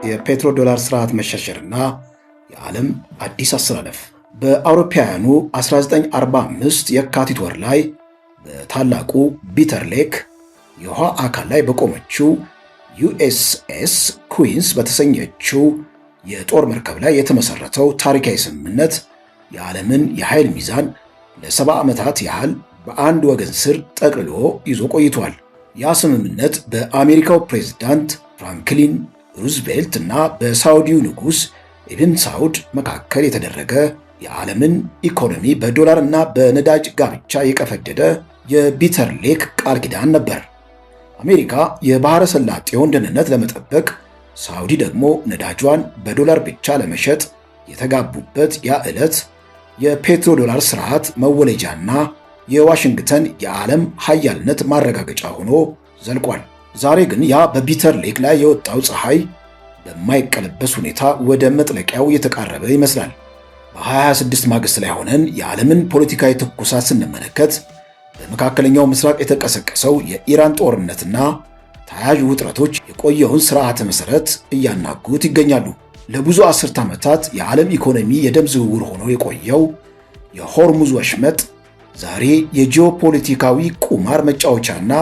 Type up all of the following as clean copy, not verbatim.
የፔትሮ ዶላር ስርዓት መሸርሸርና የዓለም አዲስ አሰላለፍ። በአውሮፓውያኑ 1945 የካቲት ወር ላይ በታላቁ ቢተር ሌክ የውሃ አካል ላይ በቆመችው ዩኤስኤስ ኩዊንስ በተሰኘችው የጦር መርከብ ላይ የተመሠረተው ታሪካዊ ስምምነት የዓለምን የኃይል ሚዛን ለ70 ዓመታት ያህል በአንድ ወገን ስር ጠቅልሎ ይዞ ቆይቷል። ያ ስምምነት በአሜሪካው ፕሬዝዳንት ፍራንክሊን ሩዝቬልት እና በሳውዲው ንጉሥ ኢብን ሳውድ መካከል የተደረገ፣ የዓለምን ኢኮኖሚ በዶላር እና በነዳጅ ጋብቻ የቀፈደደ የቢተር ሌክ ቃል ኪዳን ነበር። አሜሪካ የባሕረ ሰላጤውን ደህንነት ለመጠበቅ፣ ሳውዲ ደግሞ ነዳጇን በዶላር ብቻ ለመሸጥ የተጋቡበት ያ ዕለት የፔትሮ ዶላር ስርዓት መወለጃና የዋሽንግተን የዓለም ሀያልነት ማረጋገጫ ሆኖ ዘልቋል። ዛሬ ግን ያ በቢተር ሌክ ላይ የወጣው ፀሐይ በማይቀለበስ ሁኔታ ወደ መጥለቂያው የተቃረበ ይመስላል። በ2026 ማግስት ላይ ሆነን የዓለምን ፖለቲካዊ ትኩሳት ስንመለከት፣ በመካከለኛው ምስራቅ የተቀሰቀሰው የኢራን ጦርነትና ተያያዥ ውጥረቶች የቆየውን ስርዓተ መሠረት እያናጉት ይገኛሉ። ለብዙ አስርት ዓመታት የዓለም ኢኮኖሚ የደም ዝውውር ሆኖ የቆየው የሆርሙዝ ወሽመጥ ዛሬ የጂኦፖለቲካዊ ቁማር መጫወቻና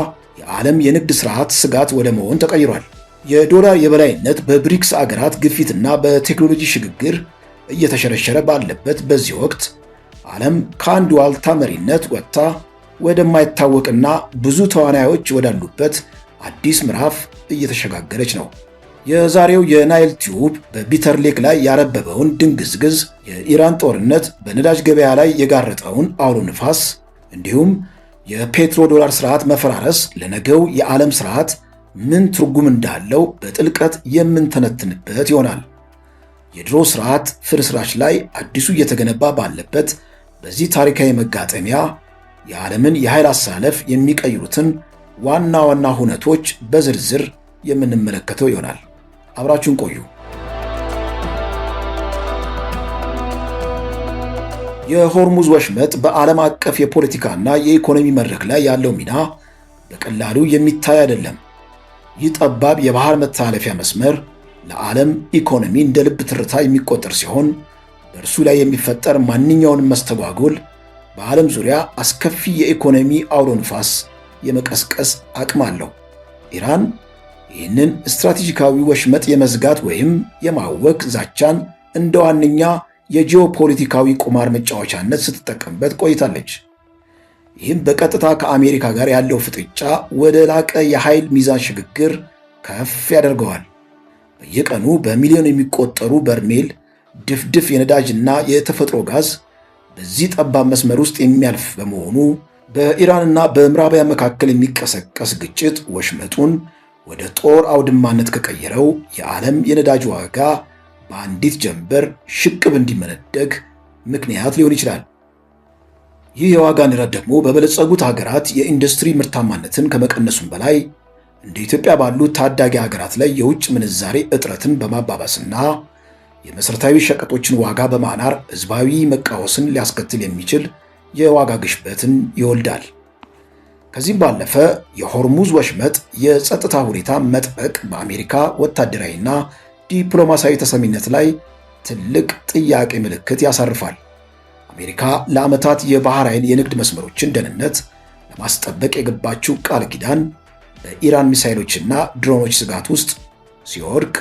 የዓለም የንግድ ስርዓት ስጋት ወደ መሆን ተቀይሯል። የዶላር የበላይነት በብሪክስ አገራት ግፊትና በቴክኖሎጂ ሽግግር እየተሸረሸረ ባለበት በዚህ ወቅት፣ ዓለም ከአንድ ዋልታ መሪነት ወጥታ ወደማይታወቅና ብዙ ተዋናዮች ወዳሉበት አዲስ ምዕራፍ እየተሸጋገረች ነው። የዛሬው የናይል ቲዩብ በቢተር ሌክ ላይ ያረበበውን ድንግዝግዝ፣ የኢራን ጦርነት በነዳጅ ገበያ ላይ የጋረጠውን አውሎ ንፋስ፣ እንዲሁም የፔትሮ ዶላር ስርዓት መፈራረስ ለነገው የዓለም ስርዓት ምን ትርጉም እንዳለው በጥልቀት የምንተነትንበት ይሆናል። የድሮ ስርዓት ፍርስራሽ ላይ አዲሱ እየተገነባ ባለበት በዚህ ታሪካዊ መጋጠሚያ የዓለምን የኃይል አሰላለፍ የሚቀይሩትን ዋና ዋና ሁነቶች በዝርዝር የምንመለከተው ይሆናል። አብራችሁን ቆዩ። የሆርሙዝ ወሽመጥ በዓለም አቀፍ የፖለቲካና የኢኮኖሚ መድረክ ላይ ያለው ሚና በቀላሉ የሚታይ አይደለም። ይህ ጠባብ የባህር መተላለፊያ መስመር ለዓለም ኢኮኖሚ እንደ ልብ ትርታ የሚቆጠር ሲሆን፣ በእርሱ ላይ የሚፈጠር ማንኛውንም መስተጓጎል በዓለም ዙሪያ አስከፊ የኢኮኖሚ አውሎ ንፋስ የመቀስቀስ አቅም አለው። ኢራን ይህንን ስትራቴጂካዊ ወሽመጥ የመዝጋት ወይም የማወክ ዛቻን እንደ ዋነኛ የጂኦፖለቲካዊ ቁማር መጫወቻነት ስትጠቀምበት ቆይታለች። ይህም በቀጥታ ከአሜሪካ ጋር ያለው ፍጥጫ ወደ ላቀ የኃይል ሚዛን ሽግግር ከፍ ያደርገዋል። በየቀኑ በሚሊዮን የሚቆጠሩ በርሜል ድፍድፍ የነዳጅና የተፈጥሮ ጋዝ በዚህ ጠባብ መስመር ውስጥ የሚያልፍ በመሆኑ፣ በኢራንና በምዕራባውያን መካከል የሚቀሰቀስ ግጭት ወሽመጡን ወደ ጦር አውድማነት ከቀየረው የዓለም የነዳጅ ዋጋ በአንዲት ጀንበር ሽቅብ እንዲመነደግ ምክንያት ሊሆን ይችላል። ይህ የዋጋ ንረት ደግሞ በበለጸጉት ሀገራት የኢንዱስትሪ ምርታማነትን ከመቀነሱም በላይ፣ እንደ ኢትዮጵያ ባሉ ታዳጊ ሀገራት ላይ የውጭ ምንዛሬ እጥረትን በማባባስና የመሠረታዊ ሸቀጦችን ዋጋ በማናር ሕዝባዊ መቃወስን ሊያስከትል የሚችል የዋጋ ግሽበትን ይወልዳል። ከዚህም ባለፈ የሆርሙዝ ወሽመጥ የጸጥታ ሁኔታ መጥበቅ በአሜሪካ ወታደራዊና ዲፕሎማሲያዊ ተሰሚነት ላይ ትልቅ ጥያቄ ምልክት ያሳርፋል። አሜሪካ ለዓመታት የባህር ኃይል የንግድ መስመሮችን ደህንነት ለማስጠበቅ የገባችው ቃል ኪዳን በኢራን ሚሳይሎችና ድሮኖች ስጋት ውስጥ ሲወድቅ፣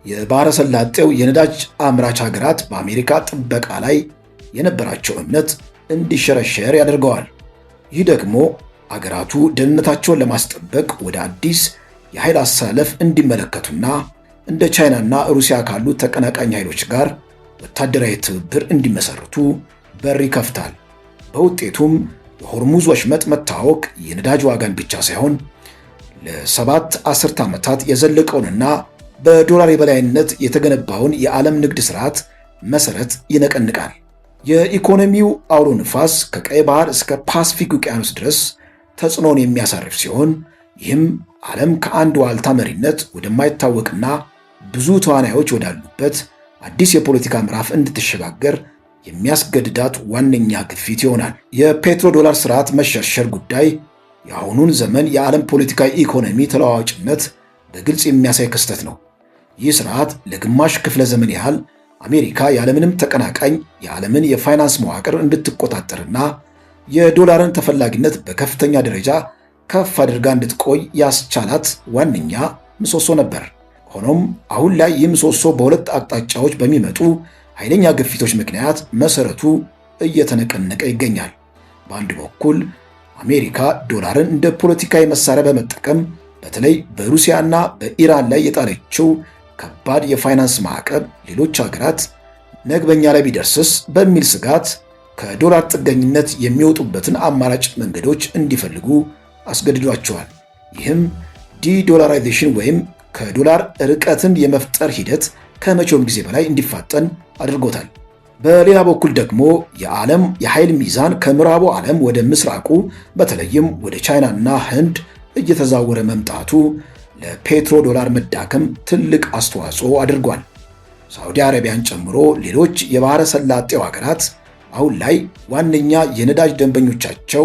የባሕረ ሰላጤው የነዳጅ አምራች ሀገራት በአሜሪካ ጥበቃ ላይ የነበራቸው እምነት እንዲሸረሸር ያደርገዋል። ይህ ደግሞ አገራቱ ደህንነታቸውን ለማስጠበቅ ወደ አዲስ የኃይል አሰላለፍ እንዲመለከቱና እንደ ቻይናና ሩሲያ ካሉ ተቀናቃኝ ኃይሎች ጋር ወታደራዊ ትብብር እንዲመሰርቱ በር ይከፍታል። በውጤቱም የሆርሙዝ ወሽመጥ መታወክ የነዳጅ ዋጋን ብቻ ሳይሆን ለ7 አስርተ ዓመታት የዘለቀውንና በዶላር የበላይነት የተገነባውን የዓለም ንግድ ስርዓት መሰረት ይነቀንቃል። የኢኮኖሚው አውሎ ንፋስ ከቀይ ባህር እስከ ፓስፊክ ውቅያኖስ ድረስ ተጽዕኖን የሚያሳርፍ ሲሆን፣ ይህም ዓለም ከአንድ ዋልታ መሪነት ወደማይታወቅና ብዙ ተዋናዮች ወዳሉበት አዲስ የፖለቲካ ምዕራፍ እንድትሸጋገር የሚያስገድዳት ዋነኛ ግፊት ይሆናል። የፔትሮ ዶላር ስርዓት መሸርሸር ጉዳይ የአሁኑን ዘመን የዓለም ፖለቲካዊ ኢኮኖሚ ተለዋዋጭነት በግልጽ የሚያሳይ ክስተት ነው። ይህ ስርዓት ለግማሽ ክፍለ ዘመን ያህል አሜሪካ ያለምንም ተቀናቃኝ የዓለምን የፋይናንስ መዋቅር እንድትቆጣጠርና የዶላርን ተፈላጊነት በከፍተኛ ደረጃ ከፍ አድርጋ እንድትቆይ ያስቻላት ዋነኛ ምሰሶ ነበር። ሆኖም አሁን ላይ ይህ ምሰሶ በሁለት አቅጣጫዎች በሚመጡ ኃይለኛ ግፊቶች ምክንያት መሰረቱ እየተነቀነቀ ይገኛል። በአንድ በኩል አሜሪካ ዶላርን እንደ ፖለቲካዊ መሳሪያ በመጠቀም በተለይ በሩሲያና በኢራን ላይ የጣለችው ከባድ የፋይናንስ ማዕቀብ ሌሎች ሀገራት ነግበኛ ላይ ቢደርስስ በሚል ስጋት ከዶላር ጥገኝነት የሚወጡበትን አማራጭ መንገዶች እንዲፈልጉ አስገድዷቸዋል። ይህም de-dollarization ወይም ከዶላር ርቀትን የመፍጠር ሂደት ከመቼውም ጊዜ በላይ እንዲፋጠን አድርጎታል። በሌላ በኩል ደግሞ የዓለም የኃይል ሚዛን ከምዕራቡ ዓለም ወደ ምስራቁ በተለይም ወደ ቻይናና ህንድ እየተዛወረ መምጣቱ ለፔትሮ ዶላር መዳከም ትልቅ አስተዋጽኦ አድርጓል። ሳዑዲ አረቢያን ጨምሮ ሌሎች የባሕረ ሰላጤው ሀገራት አሁን ላይ ዋነኛ የነዳጅ ደንበኞቻቸው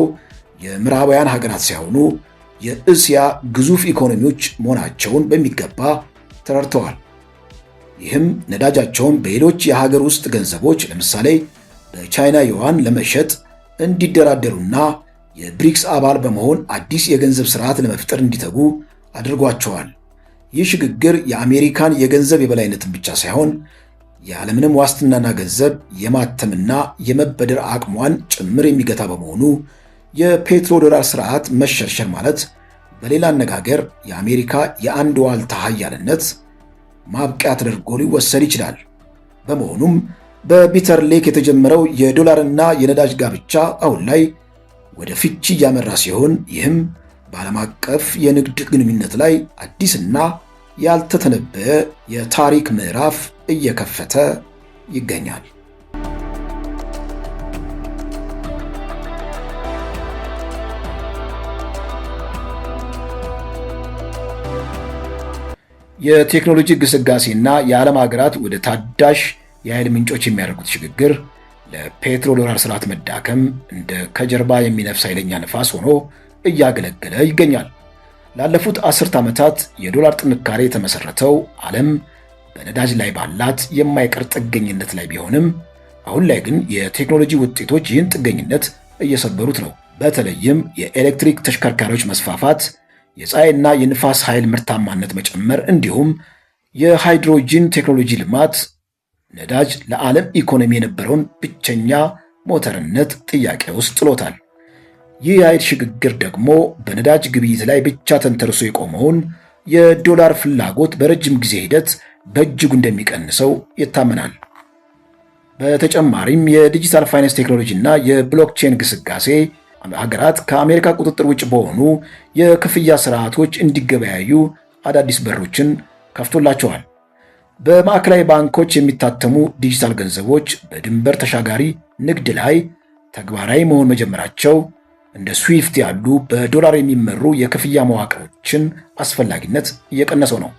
የምዕራባውያን ሀገራት ሳይሆኑ የእስያ ግዙፍ ኢኮኖሚዎች መሆናቸውን በሚገባ ተረድተዋል። ይህም ነዳጃቸውን በሌሎች የሀገር ውስጥ ገንዘቦች ለምሳሌ በቻይና ዩዋን ለመሸጥ እንዲደራደሩና የብሪክስ አባል በመሆን አዲስ የገንዘብ ስርዓት ለመፍጠር እንዲተጉ አድርጓቸዋል። ይህ ሽግግር የአሜሪካን የገንዘብ የበላይነትን ብቻ ሳይሆን የዓለምንም ዋስትናና ገንዘብ የማተምና የመበደር አቅሟን ጭምር የሚገታ በመሆኑ የፔትሮ ዶላር ስርዓት መሸርሸር ማለት በሌላ አነጋገር የአሜሪካ የአንድ ዋልታ ሀያልነት ማብቂያ ተደርጎ ሊወሰድ ይችላል። በመሆኑም በቢተር ሌክ የተጀመረው የዶላርና የነዳጅ ጋብቻ አሁን ላይ ወደ ፍቺ እያመራ ሲሆን፣ ይህም በዓለም አቀፍ የንግድ ግንኙነት ላይ አዲስና ያልተተነበየ የታሪክ ምዕራፍ እየከፈተ ይገኛል። የቴክኖሎጂ ግስጋሴና የዓለም ሀገራት ወደ ታዳሽ የኃይል ምንጮች የሚያደርጉት ሽግግር ለፔትሮ ዶላር ስርዓት መዳከም እንደ ከጀርባ የሚነፍስ ኃይለኛ ነፋስ ሆኖ እያገለገለ ይገኛል። ላለፉት 10 ዓመታት የዶላር ጥንካሬ የተመሰረተው ዓለም በነዳጅ ላይ ባላት የማይቀር ጥገኝነት ላይ ቢሆንም፣ አሁን ላይ ግን የቴክኖሎጂ ውጤቶች ይህን ጥገኝነት እየሰበሩት ነው። በተለይም የኤሌክትሪክ ተሽከርካሪዎች መስፋፋት፣ የፀሐይና የንፋስ ኃይል ምርታማነት መጨመር እንዲሁም የሃይድሮጂን ቴክኖሎጂ ልማት ነዳጅ ለዓለም ኢኮኖሚ የነበረውን ብቸኛ ሞተርነት ጥያቄ ውስጥ ጥሎታል። ይህ የኃይል ሽግግር ደግሞ በነዳጅ ግብይት ላይ ብቻ ተንተርሶ የቆመውን የዶላር ፍላጎት በረጅም ጊዜ ሂደት በእጅጉ እንደሚቀንሰው ይታመናል። በተጨማሪም የዲጂታል ፋይናንስ ቴክኖሎጂ እና የ blockchain ግስጋሴ ሀገራት ከአሜሪካ ቁጥጥር ውጭ በሆኑ የክፍያ ስርዓቶች እንዲገበያዩ አዳዲስ በሮችን ከፍቶላቸዋል። በማዕከላዊ ባንኮች የሚታተሙ ዲጂታል ገንዘቦች በድንበር ተሻጋሪ ንግድ ላይ ተግባራዊ መሆን መጀመራቸው እንደ ስዊፍት ያሉ በዶላር የሚመሩ የክፍያ መዋቅሮችን አስፈላጊነት እየቀነሰው ነው።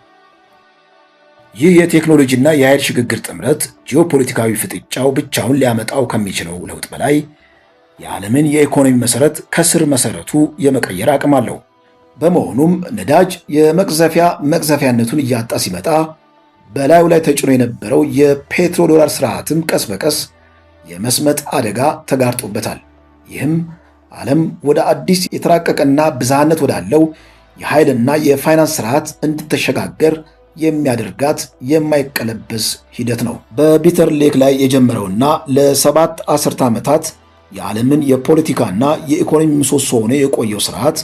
ይህ የቴክኖሎጂና የኃይል ሽግግር ጥምረት ጂኦፖለቲካዊ ፍጥጫው ብቻውን ሊያመጣው ከሚችለው ለውጥ በላይ የዓለምን የኢኮኖሚ መሰረት ከስር መሰረቱ የመቀየር አቅም አለው። በመሆኑም ነዳጅ የመቅዘፊያ መቅዘፊያነቱን እያጣ ሲመጣ በላዩ ላይ ተጭኖ የነበረው የፔትሮ ዶላር ስርዓትም ቀስ በቀስ የመስመጥ አደጋ ተጋርጦበታል። ይህም ዓለም ወደ አዲስ የተራቀቀና ብዝሃነት ወዳለው የኃይልና የፋይናንስ ስርዓት እንድትሸጋገር የሚያደርጋት የማይቀለበስ ሂደት ነው። በቢተር ሌክ ላይ የጀመረውና ለ7 አስርተ ዓመታት የዓለምን የፖለቲካና የኢኮኖሚ ምሰሶ ሆኖ የቆየው ስርዓት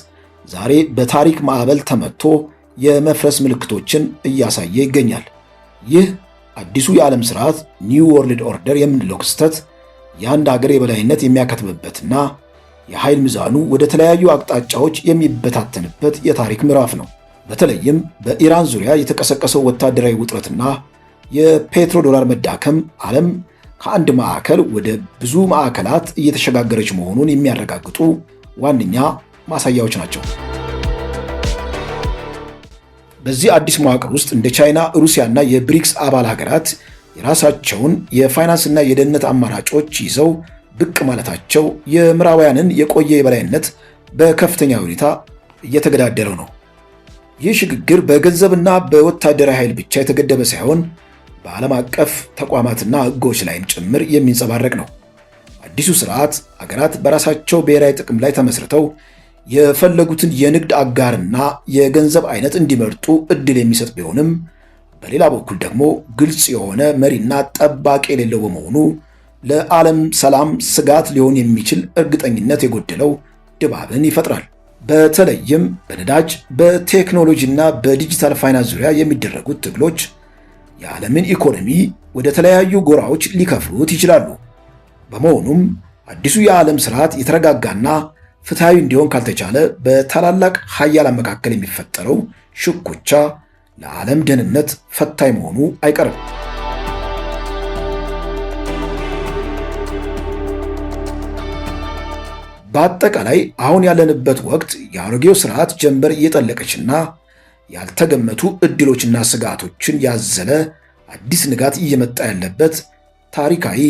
ዛሬ በታሪክ ማዕበል ተመትቶ የመፍረስ ምልክቶችን እያሳየ ይገኛል። ይህ አዲሱ የዓለም ስርዓት New World Order የምንለው ክስተት የአንድ ሀገር የበላይነት የሚያከትምበትና የኃይል ሚዛኑ ወደ ተለያዩ አቅጣጫዎች የሚበታተንበት የታሪክ ምዕራፍ ነው። በተለይም በኢራን ዙሪያ የተቀሰቀሰው ወታደራዊ ውጥረትና የፔትሮ ዶላር መዳከም ዓለም ከአንድ ማዕከል ወደ ብዙ ማዕከላት እየተሸጋገረች መሆኑን የሚያረጋግጡ ዋነኛ ማሳያዎች ናቸው። በዚህ አዲስ መዋቅር ውስጥ እንደ ቻይና፣ ሩሲያና የብሪክስ አባል ሀገራት የራሳቸውን የፋይናንስና የደህንነት አማራጮች ይዘው ብቅ ማለታቸው የምዕራባውያንን የቆየ የበላይነት በከፍተኛ ሁኔታ እየተገዳደረው ነው። ይህ ሽግግር በገንዘብና በወታደራዊ ኃይል ብቻ የተገደበ ሳይሆን በዓለም አቀፍ ተቋማትና ሕጎች ላይም ጭምር የሚንጸባረቅ ነው። አዲሱ ስርዓት አገራት በራሳቸው ብሔራዊ ጥቅም ላይ ተመስርተው የፈለጉትን የንግድ አጋርና የገንዘብ አይነት እንዲመርጡ ዕድል የሚሰጥ ቢሆንም፣ በሌላ በኩል ደግሞ ግልጽ የሆነ መሪና ጠባቂ የሌለው በመሆኑ ለዓለም ሰላም ስጋት ሊሆን የሚችል እርግጠኝነት የጎደለው ድባብን ይፈጥራል። በተለይም በነዳጅ፣ በቴክኖሎጂና በዲጂታል ፋይናንስ ዙሪያ የሚደረጉት ትግሎች የዓለምን ኢኮኖሚ ወደ ተለያዩ ጎራዎች ሊከፍሉት ይችላሉ። በመሆኑም አዲሱ የዓለም ስርዓት የተረጋጋና ፍትሐዊ እንዲሆን ካልተቻለ በታላላቅ ሀያላን መካከል የሚፈጠረው ሽኩቻ ለዓለም ደህንነት ፈታኝ መሆኑ አይቀርም። በአጠቃላይ አሁን ያለንበት ወቅት የአሮጌው ስርዓት ጀንበር እየጠለቀችና ያልተገመቱ ዕድሎችና ስጋቶችን ያዘለ አዲስ ንጋት እየመጣ ያለበት ታሪካዊ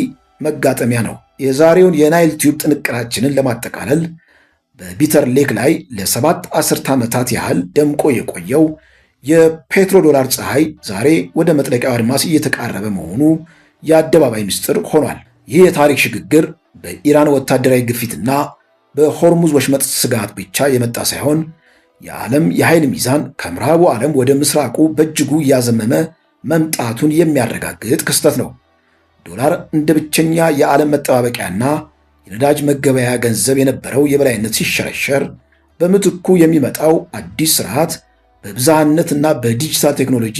መጋጠሚያ ነው። የዛሬውን የናይል ቲዩብ ጥንቅራችንን ለማጠቃለል፣ በቢተር ሌክ ላይ ለ7 አስርት ዓመታት ያህል ደምቆ የቆየው የፔትሮ ዶላር ፀሐይ ዛሬ ወደ መጥለቂያው አድማስ እየተቃረበ መሆኑ የአደባባይ ምስጢር ሆኗል። ይህ የታሪክ ሽግግር በኢራን ወታደራዊ ግፊትና በሆርሙዝ ወሽመጥ ስጋት ብቻ የመጣ ሳይሆን የዓለም የኃይል ሚዛን ከምዕራቡ ዓለም ወደ ምስራቁ በእጅጉ እያዘመመ መምጣቱን የሚያረጋግጥ ክስተት ነው። ዶላር እንደ ብቸኛ የዓለም መጠባበቂያና የነዳጅ መገበያያ ገንዘብ የነበረው የበላይነት ሲሸረሸር፣ በምትኩ የሚመጣው አዲስ ስርዓት በብዝሃነትና በዲጂታል ቴክኖሎጂ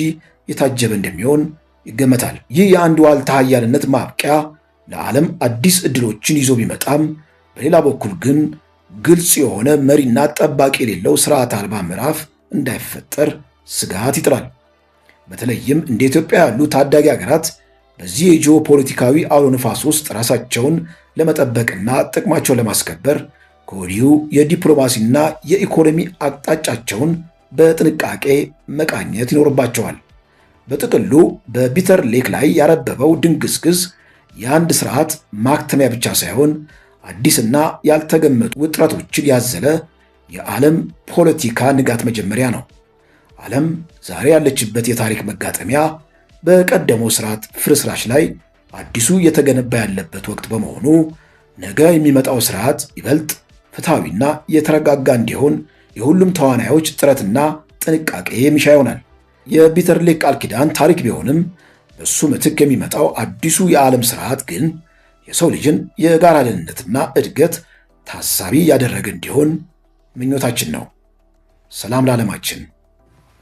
የታጀበ እንደሚሆን ይገመታል። ይህ የአንድ ዋልታ ሀያልነት ማብቂያ ለዓለም አዲስ ዕድሎችን ይዞ ቢመጣም፣ በሌላ በኩል ግን ግልጽ የሆነ መሪና ጠባቂ የሌለው ስርዓት አልባ ምዕራፍ እንዳይፈጠር ስጋት ይጥላል። በተለይም እንደ ኢትዮጵያ ያሉ ታዳጊ ሀገራት በዚህ የጂኦ ፖለቲካዊ አውሎ ንፋስ ውስጥ ራሳቸውን ለመጠበቅና ጥቅማቸውን ለማስከበር ከወዲሁ የዲፕሎማሲና የኢኮኖሚ አቅጣጫቸውን በጥንቃቄ መቃኘት ይኖርባቸዋል። በጥቅሉ በቢተር ሌክ ላይ ያረበበው ድንግዝግዝ የአንድ ስርዓት ማክተሚያ ብቻ ሳይሆን አዲስና ያልተገመቱ ውጥረቶችን ያዘለ የዓለም ፖለቲካ ንጋት መጀመሪያ ነው። ዓለም ዛሬ ያለችበት የታሪክ መጋጠሚያ በቀደመው ስርዓት ፍርስራሽ ላይ አዲሱ እየተገነባ ያለበት ወቅት በመሆኑ፣ ነገ የሚመጣው ስርዓት ይበልጥ ፍትሐዊና የተረጋጋ እንዲሆን የሁሉም ተዋናዮች ጥረትና ጥንቃቄ የሚሻ ይሆናል። የቢተር ሌክ ቃል ኪዳን ታሪክ ቢሆንም፣ በሱ ምትክ የሚመጣው አዲሱ የዓለም ስርዓት ግን የሰው ልጅን የጋራ ደህንነትና እድገት ታሳቢ ያደረገ እንዲሆን ምኞታችን ነው። ሰላም ለዓለማችን።